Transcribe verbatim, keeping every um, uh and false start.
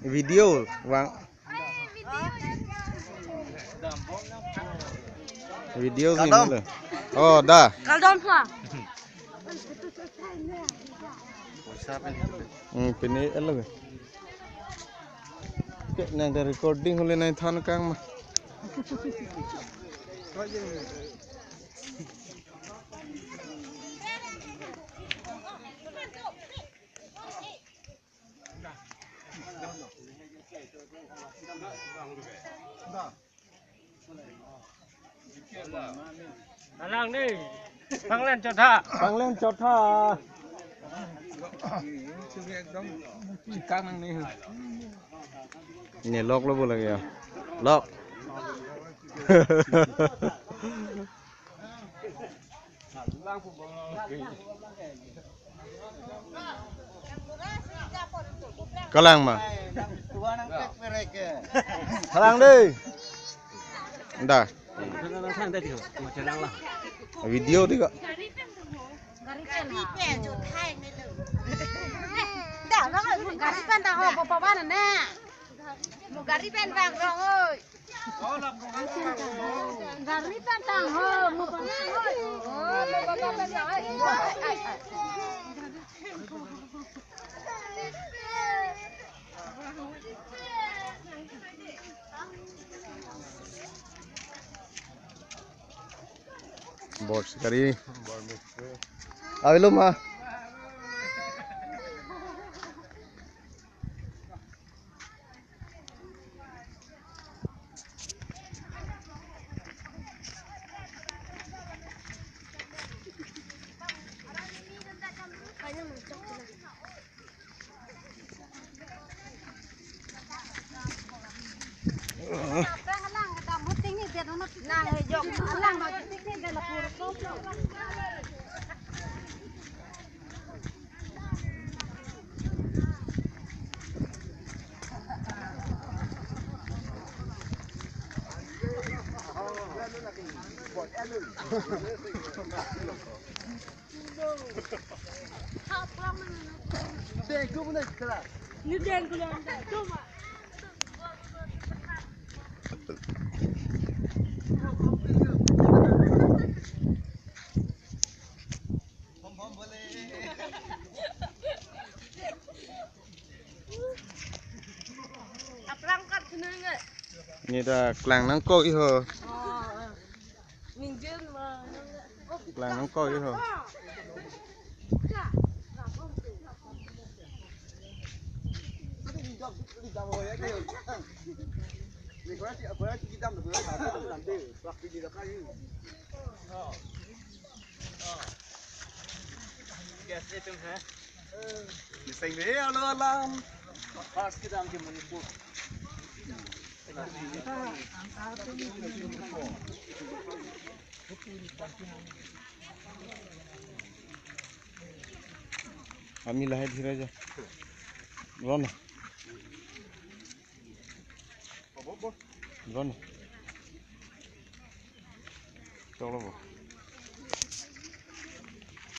Video, bang. Video si Kaldom. Mule. Oh, da. Kaldom ha. Hmm, pini elo ke. Ke nang da recording hole nai than kang ma. Alang ni, panglen chotha. Panglen chotha. Ekdom chikang nang ni. Ini lok lo boleh ya. Lok. Kalang ma. Kalang dei. Da. Video di ko. Gari pen ta ho, papa bana na. Gari pen bang rong oi. Gari pen tang ho, mo pa nang ho. Oh, mo pa pa nang ho. Bor si gari. Avelo ma. Aphrang kat sini nge. Ini ta klang nangkok iho. Oh, eh. Ningjen ma. Klang nangkok iho. Gas itum hai. Niseng dei alo alam. First kedam ke Manipur. Ami lahai dhira ja. Ron. Ron. Choklo bo.